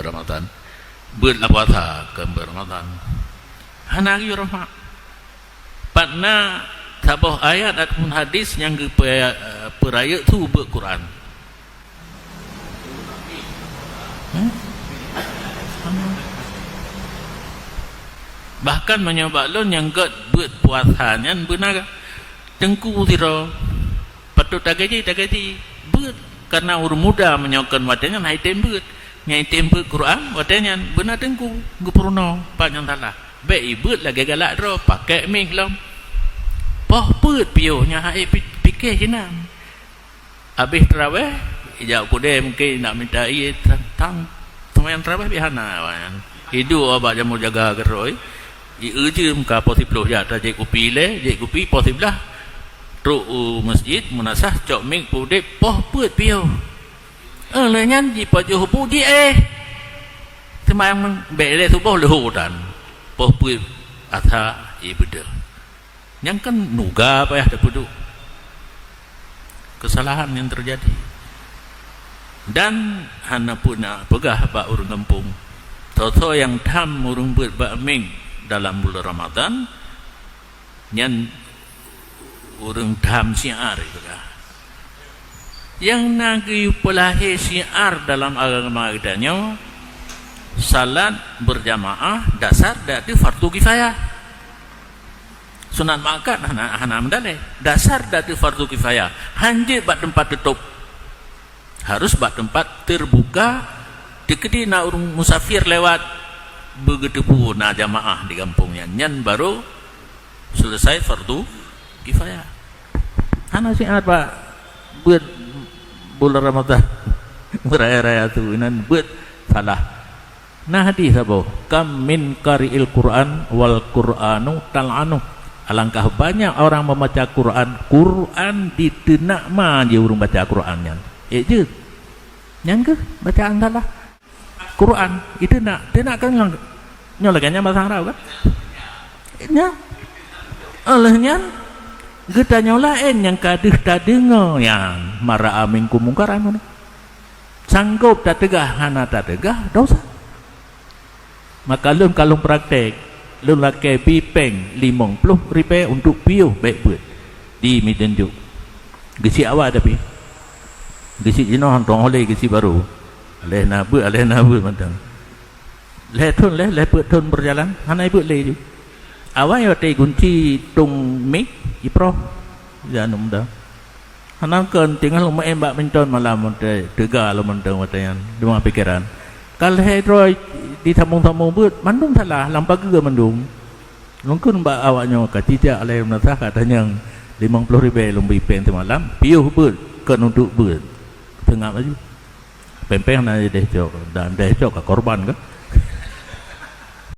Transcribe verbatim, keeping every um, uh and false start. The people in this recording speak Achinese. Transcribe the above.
Ramadhan. Beuet lam puasa kon beuet Ramadhan. Hana geuyue ramak. Pat na saboh ayat ataupun hadis nyang geupeu-, peurayeuk su beuet Quran. Hmm? Bahkan meunyoe bak lôn nyang gét beuet puasa nyan beuna teungku sidroe. Patôt tagaji, tagaji beuet, kareuna ureuëng muda meunyoe kon watée nyan hai tem beuet. Nyang tem beuet Quran watée nyan beuna teungku geupeurunoe pat nyang salah. Bék ibeuet lagée galak droe, pakék mieng lom. Poh peuet piôh nyang hai pi-, pike sinan. Habéh tarawéh, ijak kudée mungken nak minta ié tang, tang seumayang tarawéh bihana awaknyan. Iduek bak jamur jaga keudroe, ieu jeuem ka poh siploh jak tajép kupi lé, jép kupi poh siblaih. Trok u masjid, meunasah, cok mieng, peudeb poh peuet piôh. Eh, lheueh nyan jipajoh bu jiéh. Seumayang bék lé suboh leuho tan. Poh peuet asa ié beudeuh. Nyang kan nuga payah tapeuduek keusalahan nyang teujadi. Dan hana peue na peugah bak ureuëng gampông, soe-soe nyang tham ureuëng beuet bak mieng dalam buleuen Ramadhan, nyan ureuëng tham syiar, peugah. Nyang na geupeulahé syiar dalam agama geutanyoe, salat beurjamaah dasar datu fardu kifayah. Sunat muakkad hana, hana meudalé. Dasar datu fardu kifayah, hanjeuet bak teumpat teutôb. Harus bak teumpat teubuka, teukeudi na ureuëng musafir lewat, beugeuteupeue na jamaah di gampông nyan. Nyan barô selesai fardu kifayah. Hana siat bak beuet buleuen Ramadhan, meuraya-raya su, inan beuet salah. Na hadis saboh, "Kam min qari'il Qur'an wal Qur'anu tal'anu." Alangkah banyak orang membaca Quran, Quran diteunak ma jih ureuëng baca Quran nyan. Ék jeuet. Nyan keuh bacaan salah. Quran, iteunak, teunak kan nyoe, nyoe lagée nyan bahasa Arab kan? Nya. Oleh nyan, geutanyoe laén nyang ka deuh tadeungoe nyan, mara aminkum mungkaran. Sanggob tateugah hana tateugah, dosa. Maka lôn ka lôn praktek, lôn lakée bi péng limong ploh ribée untuk piôh bék beuet di Medan Juk. Geusie awai tapi geusie jinoe hantong oleh geusie barô. Aleh na beuet, aleh na beuet mantong. Lhée thon, lhée, lhée peuet thon beujalan, hana ibeuet lé ju. Awai watée gunci tong mic, iproh. Janum dah. Hana kon tinggai lom maén badminton malam, watée teuga lom mantong watée nyan, limong pikeran. Ka lhée droe disambong-sambong beuet, mandum salah, lam pageue mandum. Lungkon bak awak nyoe ka cijak lé meunasah ka tanyong limong ploh ribée lom bri péng teumalam, piôh beuet, kon untuk beuet. Teungab laju. Péng-péng hana deh cok, dan deh cok ka korban ka.